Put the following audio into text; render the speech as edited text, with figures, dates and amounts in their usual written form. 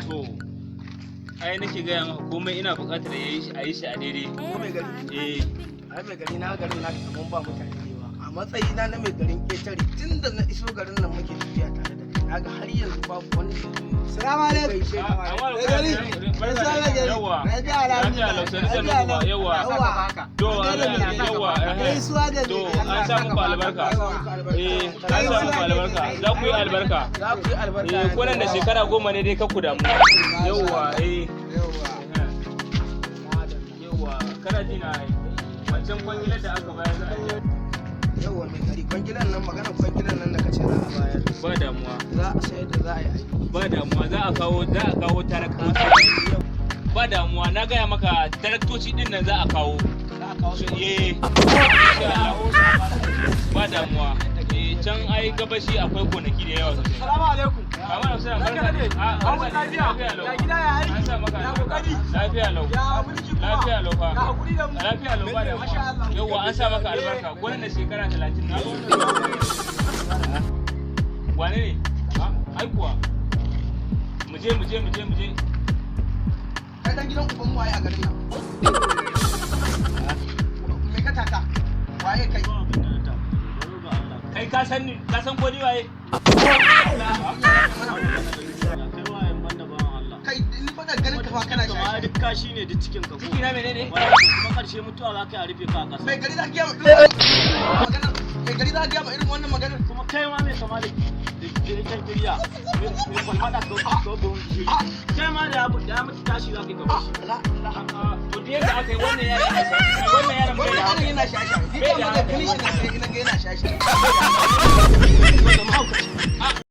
To, ai nake gaya maka, komai ina buƙatar ya yi shi, a yi shi a daidai. Ko mai gari? Eh. Ai mai gari, na garin na kaman ba mutane ne ba. A matsayina na mai garin Ƙetare, tun da na iso garin nan muke tafiya tare da kai, naga har yanzu babu wanda ya zo Salamu alaikum. gaishe ka. Mai gari. Gaisuwa, mai gari. Yawa. Lafiya, Lafiya lau, sanu sanu kuma, yawa. Yawa. To, yawa. Gaisuwa da To, an sa muku albarka. Eh, an sa muku albarka. Za ku yi albarka. Za ku yi albarka. Eh, ko nan da shekara 10 ne dai, kar ku damu. Yawa, eh. Yawa. Yawa, kana ji na ai. Wancan kwangilar da aka bayar za a je. Yawa mai gari, kwangilan nan, maganar kwangilan nan da kace za a bayar. Ba damuwa. Za a sayar da za a yi aiki. Ba damuwa, za a kawo taraktoci. Ba damuwa, na gaya maka, taraktoci din nan za a kawo. Za a kawo su. Eh, insha Allah. Ba damuwa. Eh, can ai gabashi akwai gonaki da yawa sosai. Salamu alaikum. Amma da suna barka dai. A, An barka wuni dai. lafiya? Lafiya lau. Ya gida, ya aiki? An sa maka Ya albarka. kokari? Lafiya lau. Ya mulki kuma? Lafiya lau fa. Ya hakuri da mu? Lafiya lau, ba damuwa. Masha Allah. Yawwa, an sa maka albarka. Gonan da shekara 30 na. Wane ne? Ha? Ai kuwa. Mu je, mu je, mu je, mu je. Kai dan gidan uban waye a garin nan? Me ka taka? Waye kai? Kai, ka san ni, ka san ko ni waye? Kai, ni fa da ganin ka fa kana shashi. Duk kashi ne duk cikin ka ko? Ciki na menene? Kuma karshe mutuwa za ka yi a rufe ka a ƙasa. Mai gari, za ka gaya ma irin maganar? Mai gari, za ka gaya ma irin wannan maganar? Kuma kai ma mai kama da ita kiriya mai kwalmada ko buhun gishiri, kai ma da ya mutu tashi za ka yi gaba shi. La la. To, da yadda aka yi, wannan yaron yana shashi. Wannan yaron bai Wannan da yaron hankali. yana shashi. Ni da ganin shi na sai ina ga yana shashi. Da mahaukaci.